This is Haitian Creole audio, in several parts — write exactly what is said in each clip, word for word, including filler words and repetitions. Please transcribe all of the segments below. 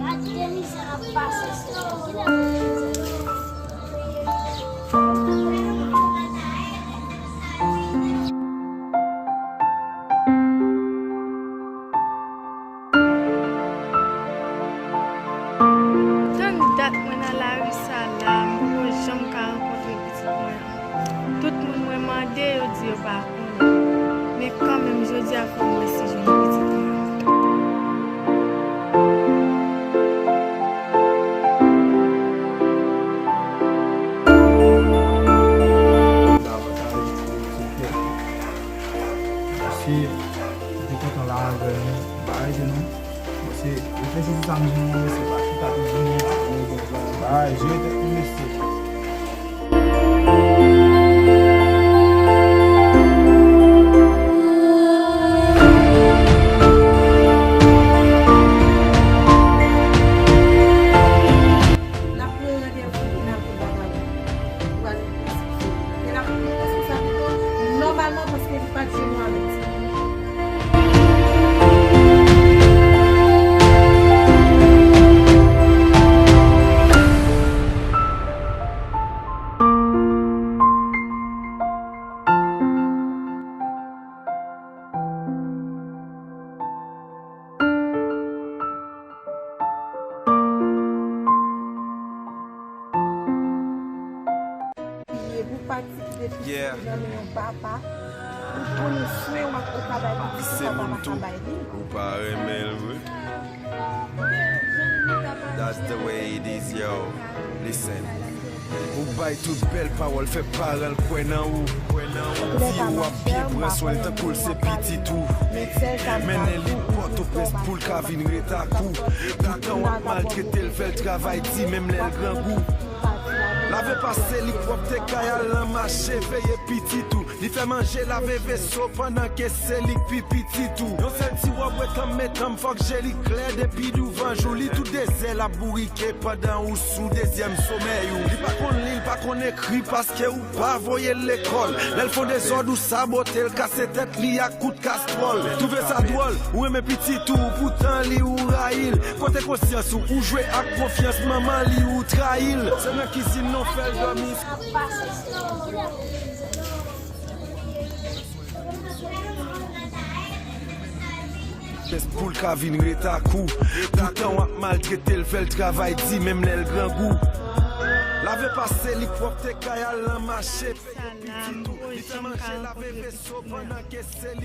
Gad de mizè n ap pase, Senyè. Kilè pou mizè? Tann dat mwen nan lari sa la, m poko janm ka rankontre pitit mwen an. Tout moun mwen mande, yo di yo pa konnen. Men kanmenm, jodi a fò m resi jwenn pitit mwen an. Mesye, m te kontan la avè nou. Bagay se nou. Mesye, reflechi sou sa m di nou an, mesye, pa chita tou di nou, bagay, jere tèt nou, mesye. N ap pran randevou pou n al pou vagabon. Pou al pou pitit fi. E n ap pran responsabilite w nòmalman paske li pa t jwe nou avèti. Priye pou pati ki depi nan men yon papa, pou konnen swen w ak ou ka bay pitit ou, papa pa ka bay li. Ou pa renmen l vre. That's the way it is, yo. Listen. Ou bay tout bèl pawòl, fè paran l kwè nan ou. Di w ap byen pran swen l tankou l se pitit ou. Mennen li Pòtoprens pou l ka vin ret ak ou. Poutan w ap maltrete l, fè l travay di menm lè l grangou. Lave pase li, pwòpte kay al nan mache, veye pitit ou. Li fè manje, lave veso pandan ke se li k pi pitit ou. Yon sèl ti wòb wetanm metanm, fòk je li klè depi douvan jou. Li tou dezè l ap bourike pandan ou sou dezyèm somèy ou. Li pa konn li, li pa konn ekri paske ou pa voye l lekòl. Lè l fè yon dezòd ou sabote l, kase tèt li ak kout kastwòl. Twouve sa dwòl, ou renmen pitit ou, poutan li ou rayi l. Kote konsyans ou, ou jwe ak konfyans manman li, ou trayi l. Se nan kizin nan w fè l dòmi. Pou l ka vin ret ak ou. Poutan w ap maltrete l, fè l travay di menm lè l grangou. Lave pase li, pwòpte kay al nan mache. Sa la, m poko janm ka rankontre pitit mwen an.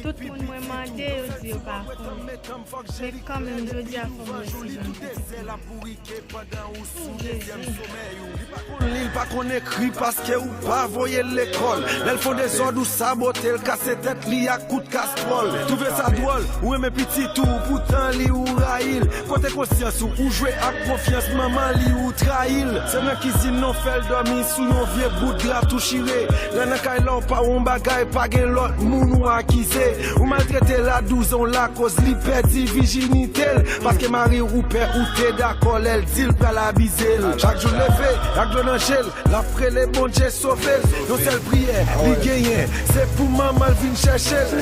Tout moun mwen mande, yo di yo pa konnen. Men kanmenm, jodi a fò m resi jwenn pitit mwen. Li pa konn li, li pa konn ekri paske ou pa voye l lekòl. Lè l fè yon dezòd ou sabote l, kase tèt li ak kout kastwòl. Twouve sa dwòl, ou renmen pitit ou, poutan li ou rayi l. Kote konsyans ou, ou jwe ak konfyans manman li, ou trayi l. Se nan kizin nan w fè l dòmi sou yon vye bout dra tou chire. Lè nan kay la w pa wè yon bagay, pa gen lòt moun ou akize. Ou maltrete l a douz an, w lakoz li pèdi vijinite l. Paske mari ou pè ou te dakò lè l di l pral abize l. Chak jou l leve, ak dlo nan je l, l ap rele Bondye sove l. Yon sèl priyè li genyen, se pou manman l vin chèche l.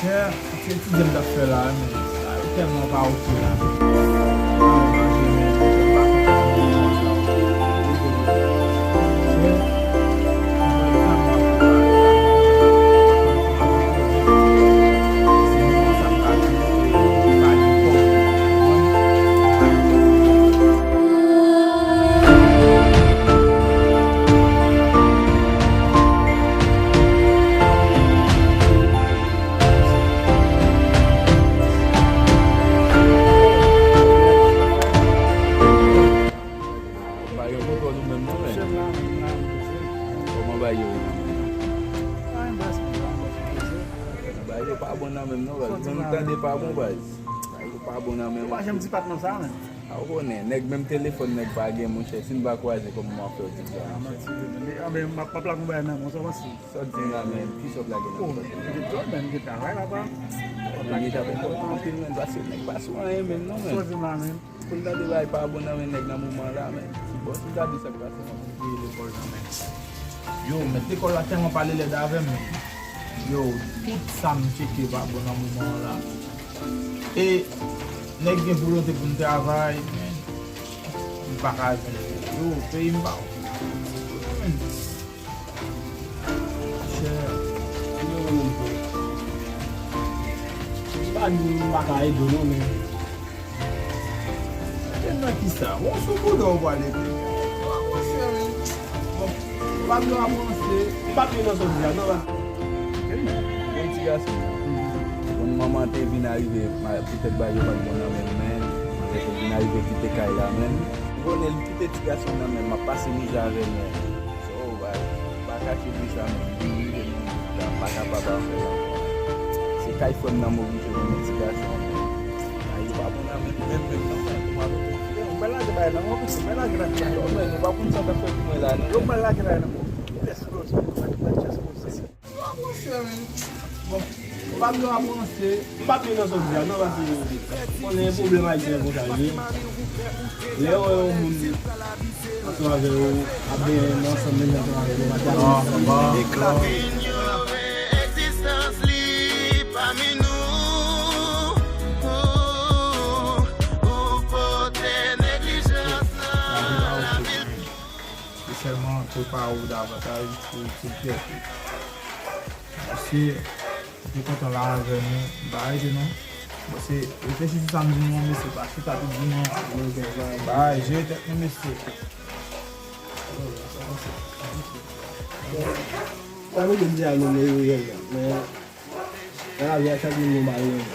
Monchè, se etidye m t ap fè la, men sa yo tèlman pa oke la. Pa gen foto nou menm non, men. Kòman bagay yo ye nan men nou? Bagay yo pa bon nan men m non, baz. Mwen m tande pa bon, baz. Bagay yo pa bon nan men m. Yo pa janm di patnè sa, men. A, ou konnen, nèg menm telefòn nèg pa gen, monchè. Si n pa kwaze, kòman m ap fè w di m sa, monchè? A, manti, men, men, a, men, m ap, m ap lage yon bagay nan men w, sa w panse? Sa w di m la, men, kisa w ap lage nan men m? Oh, men, m gen travay la, pa. M ap lage travay anpil, men, paske nèg pa sou anyen menm non, men. Sa w di m la, men? Pou n tande bagay pa bon nan men nèg nan moman la, men. Bon, si m ta di sa k pase, m ap veye lekòl nan men. Yo, mèt lekòl la tèlman pale lèd avè m. Yo, tout sa m tcheke pa bon nan moman an la. E nèg gen volonte pou n travay, men m pa ka jwenn. Yo, peyi m pa. Monchè, yo, m pa di m pa ka ede w non, men Ede nan kisa? Bon, sou bouda w pral ede. Ou ap ranse, wi. Bon, ou pa dwe ap ranse. M pa t vin nan sòti a, non, pa. Bon ti gason. Bon, manman te vin arive, ma-, poutèt bagay yo pa t bon nan men l, men, manzè te vin arive kite kay la, men. Ou konnen l kite ti gason nan men l, m ap pase mizè avè l, men. So, ba, ba kache de sa, men. Li rive nan bout la, m pa kapab avè l ankò. Se kay frè m nan m oblije mennen ti gason an, men. Ay, yo pa bon nan men, menm, menm, non, men. Ou pa lage bagay nan men, ou pa lage bagay nan men, ou pa konn sa w ta fè pou mwen la, non. Yo pa lage bagay nan men. Lès lo, sa, ou pa lage bagay nan men. Bon, ou pa dwe ap ranse. M pa t vin nan sòti a, non, paske konnen pwoblèm ayisyen konsa ye. Lè w wè yon moun ansanm avè w, ap benyen ansanm, menm jan ansanm avè w, pa t ap Inyore egzistans li pami nou. Ou, ou pote neglijans nan lavi l. Se sèlman prepare w davantaj pou, pou tèt ou. Mesye, m te kontan la avè nou. M pa rete non. Bon, se reflechi sou sa m di nou an, mesye, pa chita tout di non. Ba, jere tèt nou, mesye. Sa nou te di a nou, men yo reyèl la. Men, nan lavi a, chak moun gen bagay yo renmen.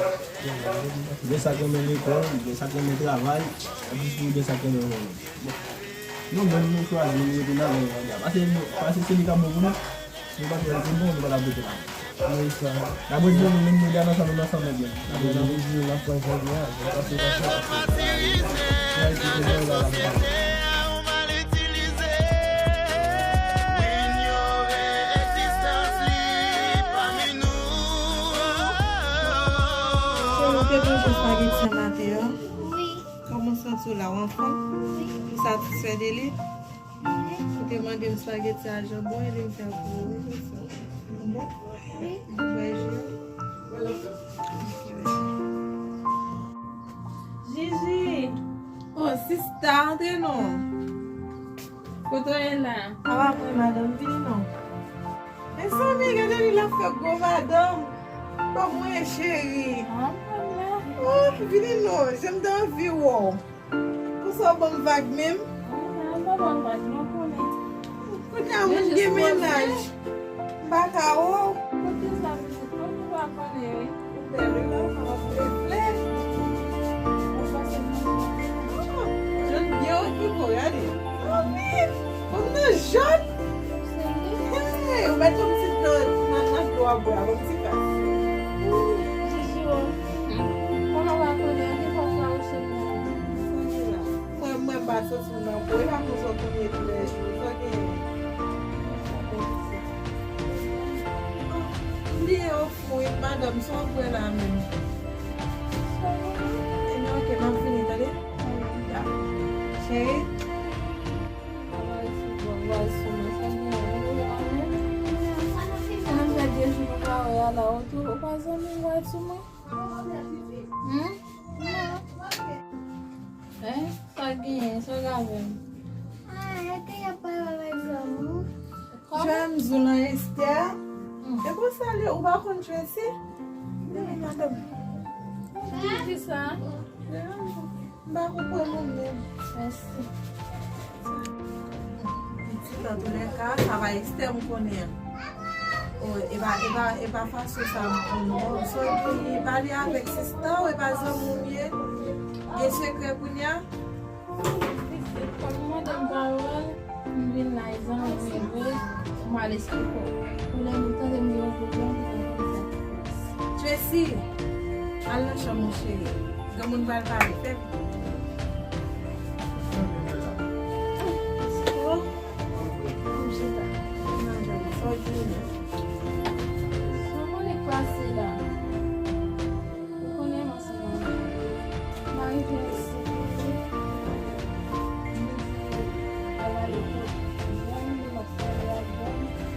Gen sa k renmen lekòl, gen sa k renmen travay, epi tou gen sa k renmen renmen. Bon, nou menm, nou chwazi, nou rete nan men yo. Pase, pase se li k ap bon pou nou. Nou pa t wè l te bon, nou pa t ap rete la. N ap rete nou menm, nou gade ansanm, nou ansanm nèg yo. N ap rete nou. Ou te manje espageti a maten an? Wi. Kòman w santi w la, w anfòm? Wi. Ou satisfè de li? Ou te mande m espageti a janbon, e li m fè l pou ou, wi, se sa. Bon? Wi. Ou bwè ji a? Jiji! Oh, sista, antre non. Kote w ye la? Apa mwen, madanm, vini non. Mezanmi, gade li la fè gwo madanm. Ban mwen, cheri. Ah, mwen la. Oh, vini non, jan m te anvi wè w. Konsa w ban m vag menm? Ah, mwen pa ban w vag, non, konnen. Kounye a moun gen mennaj. M pa ka wè w. Kote sa, pitit? Kòm nou pa konnen, wi. Ou bèl, wi, la, sa va fè flè. Ou pase nan... Oh, jòn byen okipe w, gade. Oh, wi. Kòm nan jòn. Hey, ou mèt yon ti nan, nan, nan dlo a bwè a, yon ti kras. Jiji o. Konnen w pa konnen, anpil fwa sa ou se mwen. Mwen, mwen pa santi m nan po, e pa konsa w konn ye toulèjou. Sa genyen? M bliye yo fou, wi, madanm, sa w ap bwè la menm? Ebyen, oke, m ap vini, tande? Ya. Cheri? Ou pa zanmi wè sou mwen? Hmm? Hein? Sa genyen, sa gave m. Ah, e ke y ap pale avèk granmoun? Kòman? Jwenn zou lan Esther. Hmm. E konsa li, ou pa konn Tracy? Li menm madanm. Ki sa? M pa konprann ou menm. Mèsi. Pitit, antoulèka, sa pa Esther m konnen an. Oh, e pa, e pa, e pa fason sa m konn non. So, epi, pale avèk sista w, e pa zanmi w ye. Gen sekrè kounye a? Pitit, kòm ou mande m pawòl, m vin la, e zanmi m ye vre, m al esplike w. Pou lè nou tande m gen yon pwoblèm, pou nou konn sa. Tracy, al nan chanm ou, cheri. Granmoun pral pale, fè piti. Oh, m chita. Sa w di menm? Sa w konnen k pase la? Ou konnen m ansanm avè w. M arive isit, m di, al ale kot zanmi m, m ap pale ak zanmi m.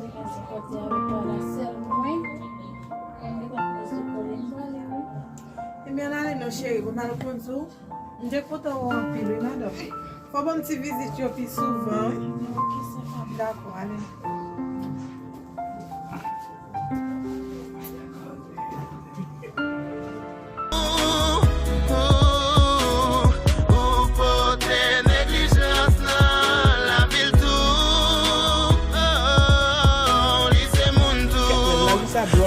te ka sipòte avèk Parasèl mwen. Mwen te ka plis de kole m pale, wi. Ebyen, n ale non, cheri, pou m al konn sou. M te kontan wè w anpil, wi, madanm. Fò w ban m ti vizit yo pi souvan, wi. Dakò, ale. Ou pote neglijans nan lavil tou. Li se moun tou.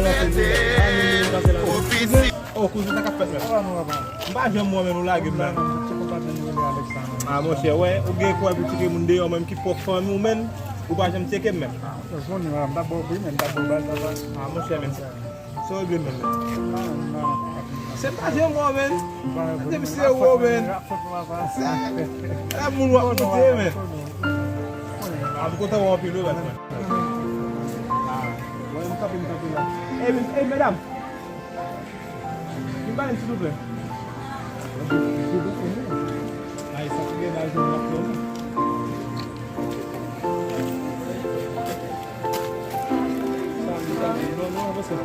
Rete pou piti. Oh, kouzin, sa k ap fèt menm? M pa janm wè w, men ou lage m la. Ah, monchè, wè, ou gen kwè pou tire moun deyò, menm ki pwòp fanmi w, men ou pa janm tcheke m menm. Ah, monchè, men. Sa w regle menm, men? Se pa janm wè w, men. Depi se ou, men. Se, e moun w ap moute, men. Ah, m kontan wè w anpil, wi, baz mwen. Ah, wè, m kanpe, m kanpe la. Ey, ey, medam. Vin pale m, silvouplè. Ay, sa ki gen la, jwenn la, non. Salut, salut. Non, non, avanse.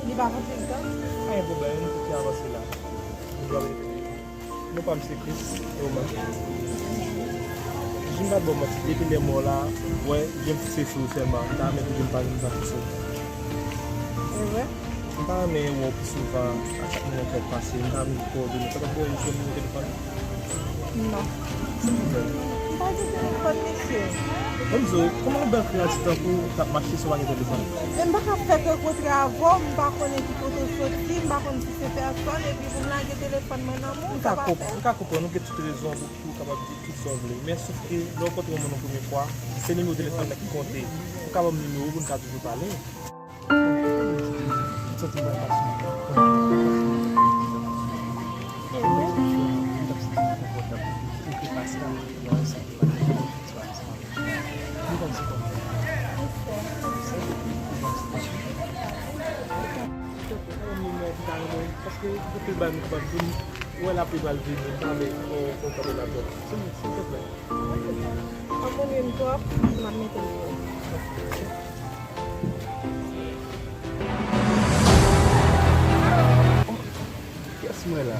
Li pa kontre tan? Gen pwoblèm, nou tout ki avanse la. Nou dwe mete. Non pa m se Chris Roman. Jim pa t ba w manti, depi lè mò la, wè, gen fikse sou ou sèlman. M ta renmen toujou m pa vin pa fikse w. E vre? M ta renmen wè w pi souvan, a chak moman k ap pase, m ta renmen kowòdone. Sa t ap wè w jwenn nimewo telefòn? Non. M pa gen telefòn, mesye. Ban m di w, kòman w bèl kreyatif tankou w t ap mache si w pa gen telefòn? Men m pa ka fè rankontre avè w, m pa konnen ki kote w soti, m pa konn si se pèsòn, epi pou m lage telefòn mwen nan men w, sa pa fèt. M ka konprann, ou gen tout rezon pou, pou w kapab di tout sa w vle. Men sof ke lè w rankontre yon moun yon premye fwa, se nimewo telefòn nan ki konte. Ou ka ban m nimewo w pou n ka toujou pale. Paske anpil bagay nou kapab di, wè lapli pral vini, m pa vle fè yon kanpe la twòp. Silvouplè. Anmwey m twòp, m ap mete l pou ou. Kiyès m wè la?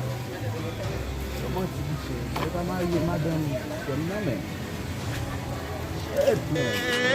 Kòman ti bouche? Mwen pa marye, madanm frè m nan men. Shit, man.